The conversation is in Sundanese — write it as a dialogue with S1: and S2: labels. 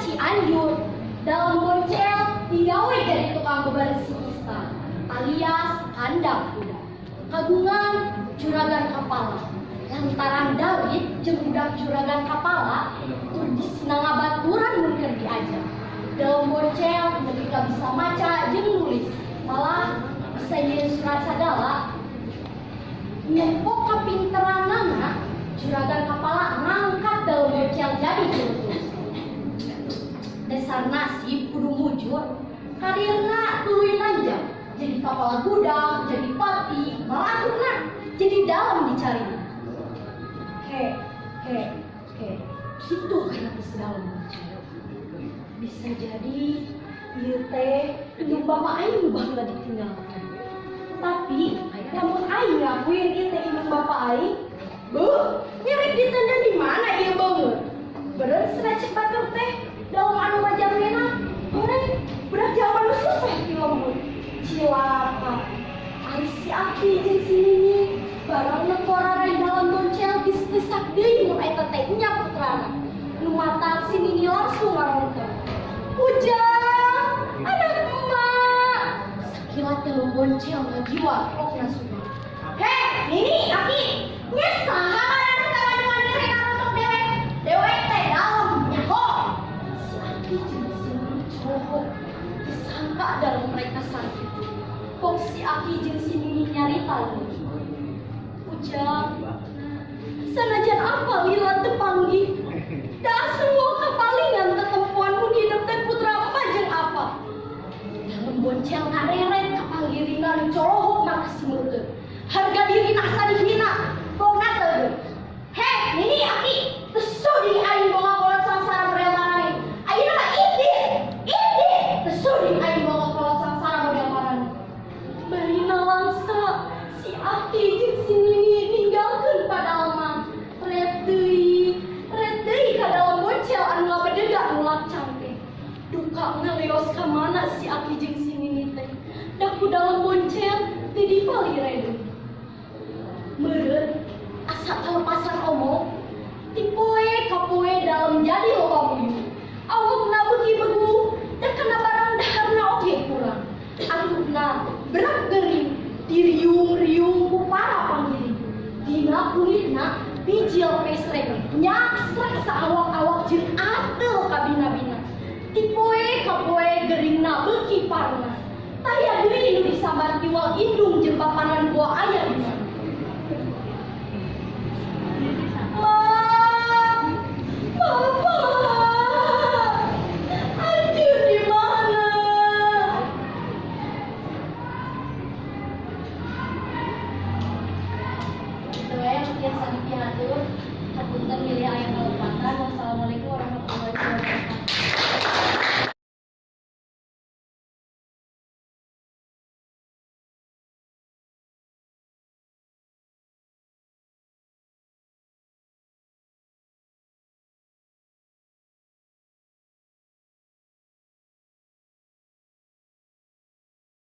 S1: Cianjur. Dalem Boncel digawe jadi tukang bebersih istal alias kandang kuda. Kagungan juragan kapala. Lantaran David jeung budak juragan kapala tur disina ngabaturan mun keur diajar. Dalem Boncel nepi ka bisa maca jeung nulis, malah bisa nyieun surat sagala. Nempo kapinteranana, juragan kapala ngangkat Dalem Boncel jadi juru. Dasar nasib kudu mujur, karirna tuluy nanjak, jadi kepala gudang, jadi pati, malah akhirna jadi dalem dicari. He, he, he, gitu karena geus Dalem Boncel. Bisa jadi ieu teh indung bapak aing nu baheula ditinggalkeun. Tapi lamun aing ngakuin ieu teh indung bapak aing, beuh, nyerek ditendan di mana ieu beungeut? Beureun cenah batur teh dalem anu majarwena, goreng budak jalma nu susah di lembur. Cilaka. Ari si Aki jeung si Nini barang nempo rarai Dalem Boncel geus teu deui mun eta teh nya putrana. Nu matak si Nini langsung ngarontok. Ujang, anak emak. Sakilat Dalem Boncel ngagiwa rokna sudah. Hei, Nini, Aki, nya saha anu tawani-wani rek ngarontok dewek? Dewek teh dalem nyaho. Si Aki jeung si Nini cowok disangka dalem mereka sakit. Kok si Aki jeung si Nini nyarita lagi. Ujang, sanajan apa lila teu panggih? Da semua kapalingan tetempuan mun hidup teh putra emak jeung apa. Dalem Boncel ngareret kapanggiringan nu cowok mata simeuteun. Harga diri asa dihina, pokna teu. Hei, Nini, Aki, teu sudi aing boga kolot sangsara model maraneh. Ayeuna mah idit, idit, teu sudi aing boga kolot sangsara model maraneh. Barina langsa si Aki jeung si Nini ninggalkeun padalaman. Ret deui ka Dalem Boncel anu ngabedega nulak cangkeh. Duka ngeleos ka mana si Aki jeung si Nini teh. Da ku Dalem Boncel teu dipalire deui. Meureun asa kalepasan omong, ti poe ka poe dalem jadi loba buyung. Awakna beuki beguh, da kana barang daharna oge kurang. Anggupna berat gering, diriung-riung ku para panggiring. Dina kulitna bijil pesrek, nyaksrek saawak-awak jeung ateul kabina-bina. Ti poe ka poe geringna beuki parna. Taya deui nu disambar tiwal indung jeung papanan goa aya di mana. Ma, Papa, anjir di mana? Itu ya yang saat diatur. Hapunten milih ayam kalepatan. Wassalamualaikum warahmatullahi wabarakatuh.